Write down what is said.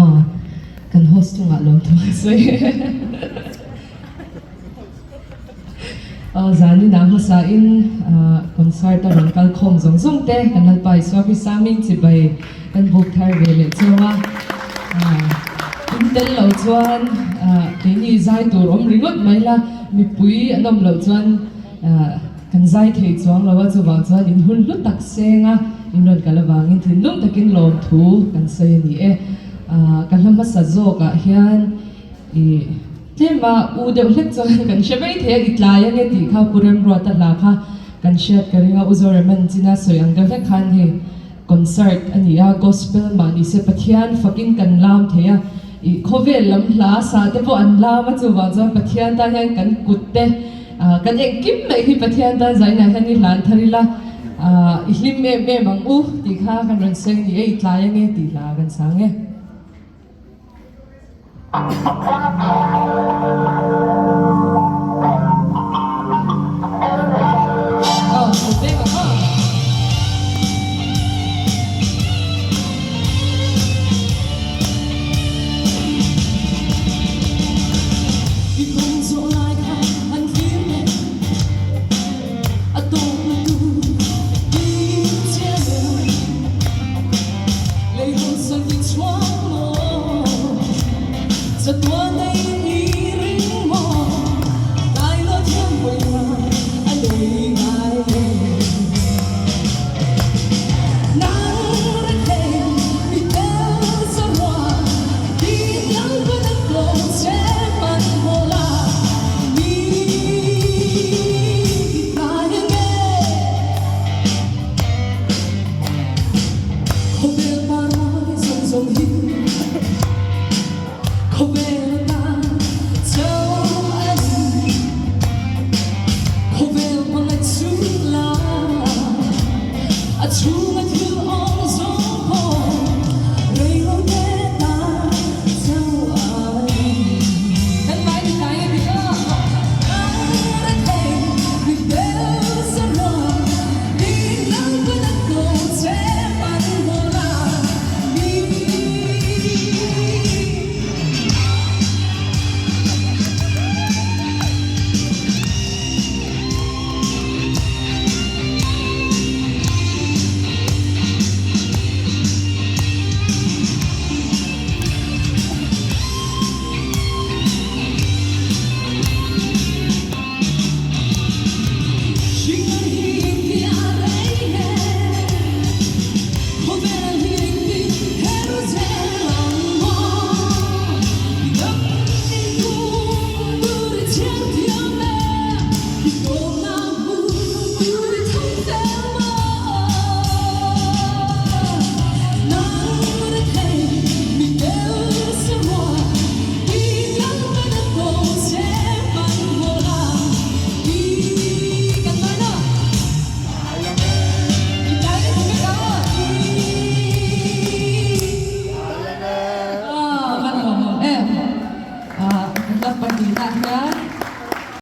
Aw kan host chungah lawmthu a sawi. Aw zanin ah hmasain concert a rawn kal khawm zawng zawng te kan Lalpa Isua Krista hming chibai kan buk thar ve leh cheu a. In tel lo chuan keini zai tur awm ringawt mai la, mipui an awm loh chuan Kan zai thei chuang lo a, chuvang chuan in hun hlu tak seng a, in rawn kal avangin thinlung takin lawmthu kan sawi a ni e. Ka hla hmasa zawkah hian i tlema u deuh hlek chuan kan hre mai thei a, i tlai ange tih kha Pu Remruata hla kha kan hriat ka ring a, U Zoreman china sawi ang deuh hlek khan hei Concert a ni a, Gospel mah ni se Pathian fakin kan lam thei a, ih khawvel lam hla sa te pawh an lam a, chuvang chuan Pathian tan hian kan kut te kan engkim mai hi Pathian tan zainah hian i hlan thar ila, i hlim em em ang u tih kha kan rawn sawi a ni e, i tlai ange tih hla kan sang e.